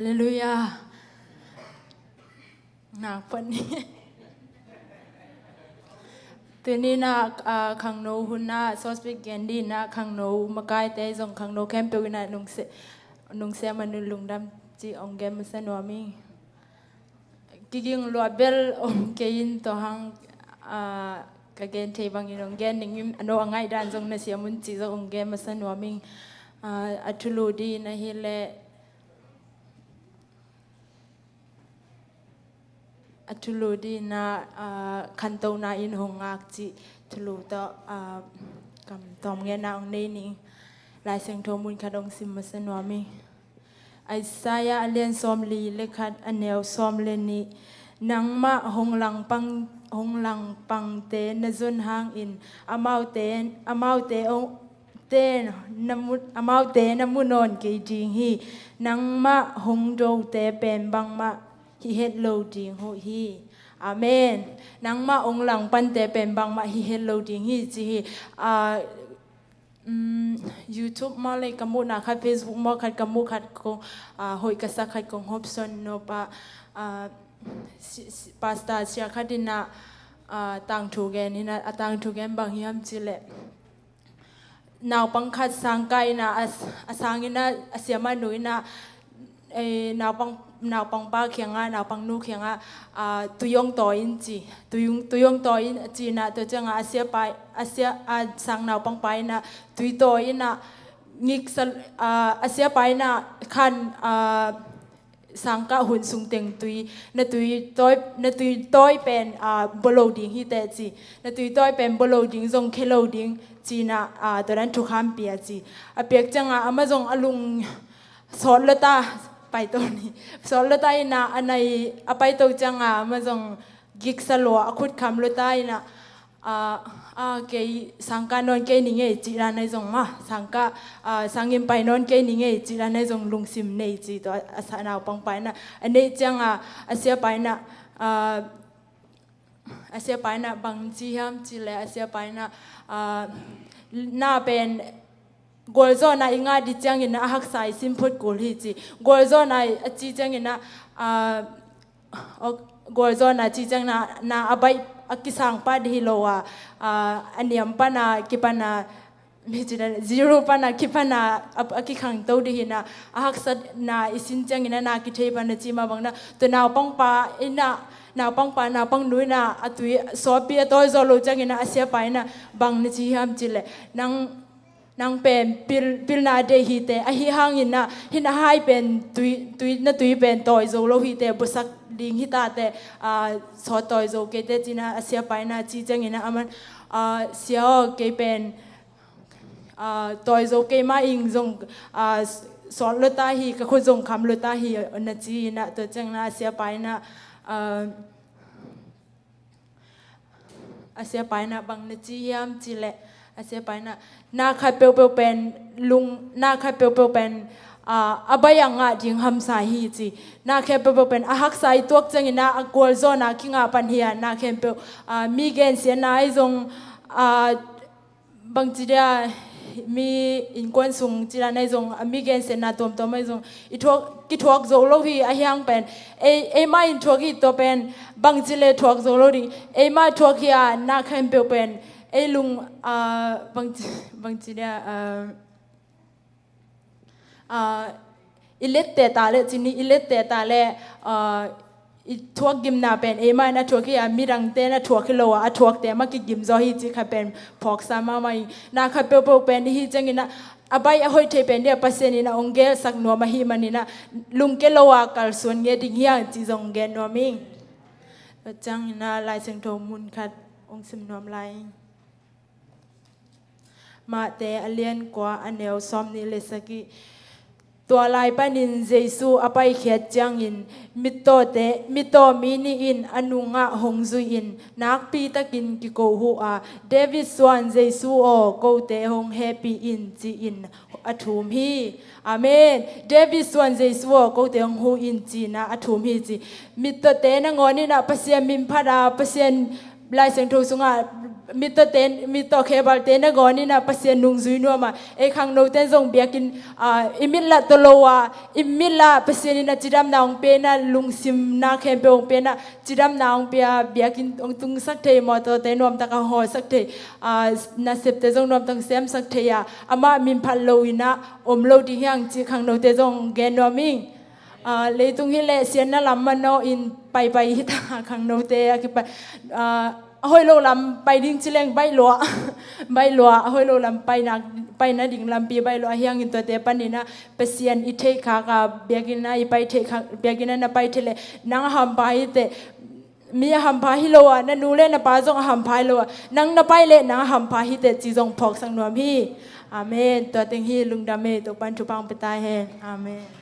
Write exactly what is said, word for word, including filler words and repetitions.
Halleluiah. Nak pah ni. Tuni-in ah, ah, khangno hun ah, sawspik gen ding ah, khangno makaite zong khangno khempeuh in ah nungsia, nungsia man un lungdam cih hong gen masa nuam ing. Kiging luat bel om kei in, tua hang, ah, ka gen thei bangin hong gen ning in, a no a ngaih dan zong na siam un cih zong hong gen masa nuam ing. Ah, a thulu ding in ahih leh, a thulu ding in ah, ah, khantohna in hong ngak cih thulu tawh, ah, kam tawm ngen ah hong nei ning. Lai Siangtho mun khat hong sim masa nuam ing. Isaiah a lian sawmli le khat, a neu sawm le nih. Nangmah hong langpang, hong langpangte na zon hangin amaute, amaute hong, te na mu, amaute na mu nawn kei ding hi. Nangmah hong dote pen bangmah hi het lo ding uh hi. Amen. Nangmah hong langpangte pen bangmah hi het lo ding hi ci hi. Ah, um, YouTube maw le ka muhna khat, Facebook maw khat ka muh khat kong, ah, hoih ka sa khat kong hopsawn nop ah, ah, si, si, pastor sia khat in ah, ah, tangthu gen in ah, a tangthu gen bang hiam cih leh, naupang khat sangkah in ah, a, a sang in ah, a siamah nu in ah, eh, naupang, naupangpa kiangah, naupangnu kiangah, ah, tui hong tawi in ci. Tui hong, tui hong tawi in ci in ah, tua ciangah a siapa, a sia, a sang naupangpa in ah tui tawi in ah, ngiksa, ah, a siapa in ah khan, ah, sangkah hun sung teng tui, na tui tawi, na tui tawi pen, ah, bua lo ding hi teh ci. Na tui tawi pen bua lo ding, zong khia lo ding ci in ah, ah, tua dan thukham pia ci. A piak ciangah amah zong a lung sawt lua ta, paito ni. Sawt lua ta in ah, a nai a paito ciangah amah zong giksa lua, a khut kham lua ta in ah, ah, ah, kei sangkah nawn kei ning ei cih dan ahi zong mah, sangkah, ah, sangin pai nawn kei ning ei cih dan ahi zong lungsim nei ci, tua a sa naupangpa in ah a neih ciangah, a siapa in ah, ah, a siapa in ah bang ci hiam cih leh, a siapa in ah, ah, na pen gualzawhna i ngah ding ciangin a haksa i sin phot kul hi ci. Gualzawhna a ci ciangin ah, ah, gualzawhna ci ciangin ah, na a baih a kisang pah ding hi lo a, ah, a niam pan a kipan a, mi ci dan, zero pan a kipan a, a, a kikhangto ding hi in ah, a haksatna i sin ciangin ah na kithei pan a ci mah bang in ah, tua naupangpa in ah, naupangpa, naupangnu in ah a tui sawtpi a tawi zawh loh ciangin ah, a siapa in ah bang na ci hiam cih leh, nang, nang pen pil, pilna deih hi teh, ahi hangin ah, hih na hai pen tui, tui, na tui pen tawi zo lo hi teh, buasak ding hi ta teh, ah, sawt tawi zo kei teh ci in ah, a siapa in ah ci ciangin ah, aman, ah, sia aw, kei pen, ah, tawi zo kei mah ing, zong, ah, sawt lua ta hi, ka khut zong kham lua ta hi, na ci in ah, tua ciangin ah a siapa in ah, ah, a siapa in ah bang na ci hiam cih leh, a siapa in ah, na khat peuhpeuh pen lung, na khat peuhpeuh pen, ah, a baih a ngah ding hamsa hi ci. Na khat peuhpeuh pen a haksa i tuak ciangin ah, a gualzawhna kingah pan hi a, na khempeuh, ah, mi gensiatna ahi zong, ah, bangci dia, mi innkuan sung ci dan ahi zong, a mi gensiatna tuamtuam ahi zong, i thuak, kithuak zo lo hi, ahi hang pen, ei, eimah in thuak hi, tua pen bangci leh thuak zo lo ding, eimah thuak hi a, na khempeuh pen ei lung, ah, bangci, bangci dia, ah, ah, i lette ta leh ci ni, i lette ta leh, ah, i thuak gimna pen eimah in a thuak hi a, midangte in a thuak hi lo a, a thuakte mah kigim zaw hi cih khat pen phawksa mahmah ing. Na khat peuhpeuh pen i hih ciangin ah, a baih a hoih thei pen ding ah Pasian in ah hong gelsak nuam ahih manin ah, lungkia lo a kalsuan ngei ding hi hang cih zong gen nuam ing. Tua ciangin ah Lai Siangtho mun khat hong sim nuam lai ing. Mate a lian kua, a neu sawmnih le sagih. Tua lai panin Jesu a paikhiat ciangin, mittawte, mittaw mi nih in a nungah hong zui-in, nakpi takin kiko uh a, David suan Jesu aw, kote hong hehpih in, ci-in a thum hi. Amen. David suan Jesu aw, kote hong hu in, ci-in ah a thum hi ci. Mittawte nangawn in ah Pasian min phat a, Pasian Lai Siangtho sungah mittawte, mittaw khebalte nangawn in ah Pasian nungzui nuam a, ei khangnote zong biakinn, ah, i mitlah tawh lo a, i mitlah Pasian in ah cidamna hong pia in ah, lungsimna khempeuh hong pia in ah, cidamna hong pia, biakinn hong tungsak thei, mawtawte nuamtak a hawlsak thei, ah, nasepte zong nuamtak hong siamsak thei a, amah min phat lo in ah om lo ding hi hang cih khangnote zong gen nuam ing. Ah, leitung hi leh siatna lam manawh in paipai hi ta, khangnote a kipai. Ah, a hoih lo lam pai ding ci leng baih lua, baih lua, a hoih lo lam paina, paina ding lampi baih lua, ahi hangin tuate panin ah Pasian i theih khak a, biakinn ah i pai theih khak, biakinn ah na pai theih leh nang a hampha hi teh, mi a hampha hi lo a, na nu le na pa zong a hampha hi lo a, nang na pai leh nang a hampha hi teh ci zong phawksak nuam hi. Amen. Tua teng hi, lungdam e, Topa'n thupha hong pia ta hen. Amen.